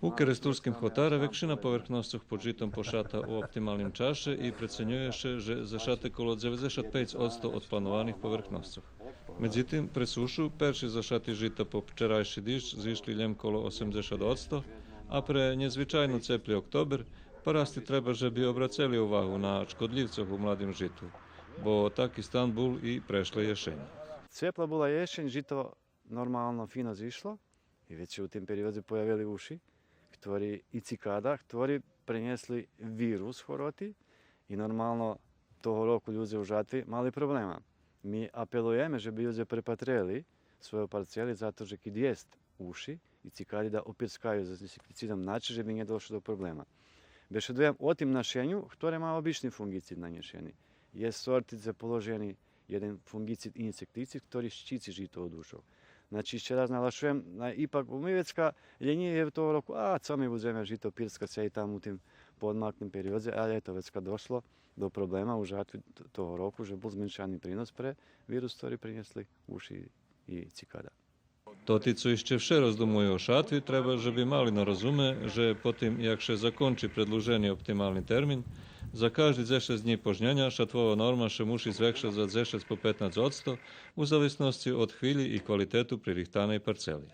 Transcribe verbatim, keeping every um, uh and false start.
У Керестурским хотаре векшина поверхносцох под житом пошата у оптималним чаше и преценює ше же зашате коло дзеведзешат пейц одсто од планованих поверхносцох. Медзитим, пре сушу перши зашати жита по вчерайши диждж зишли лєм коло осемдзешат одсто, а пре нєзвичайно цепли октобер парасти треба же би обрацели увагу на шкодлївцох у младим житу, бо таки стан бул и прешлей єшенї. Цепла була єшень, жито нормално фино зишло, и вец ше у тим периодзе появели уши, хтори и цикада, хтори пренєсли вирус хороти, и нормално того року людзе у жатви мали проблема. Ми апелуєме же би людзе препатрели свойо парцели, зато же кед єст уши и цикади да опирскаю за инсектицидом, значи же би нє дошло до проблема. Бешедуєм о тим нашеню, хторе ма обични фунґицид нанєшени. Єст сорти дзе положени єден фунґицид и инсектицид, хтори щици жито од ушох. Значи, ище раз наглашуєм, на, ипак, ми вецка лєнїви того року, а цо ми будземе жито пирскац сяй там у тим поодмаклим периодзе, але ето вецка дошло до проблема у жатви т-, того року, же бул зменшани принос пре вирус, хтори принєсли уши и цикада. Тоти цо ище вше роздумую о шатви, треба же би мали на розуме же потим як ше закончи предлужени оптимални термин, за кажди дзешец днї пожнєня шатвова норма ше муши звекшац за дзешец по петнац одсто, у зависносци од хвилї и квалитету пририхтаней парцели.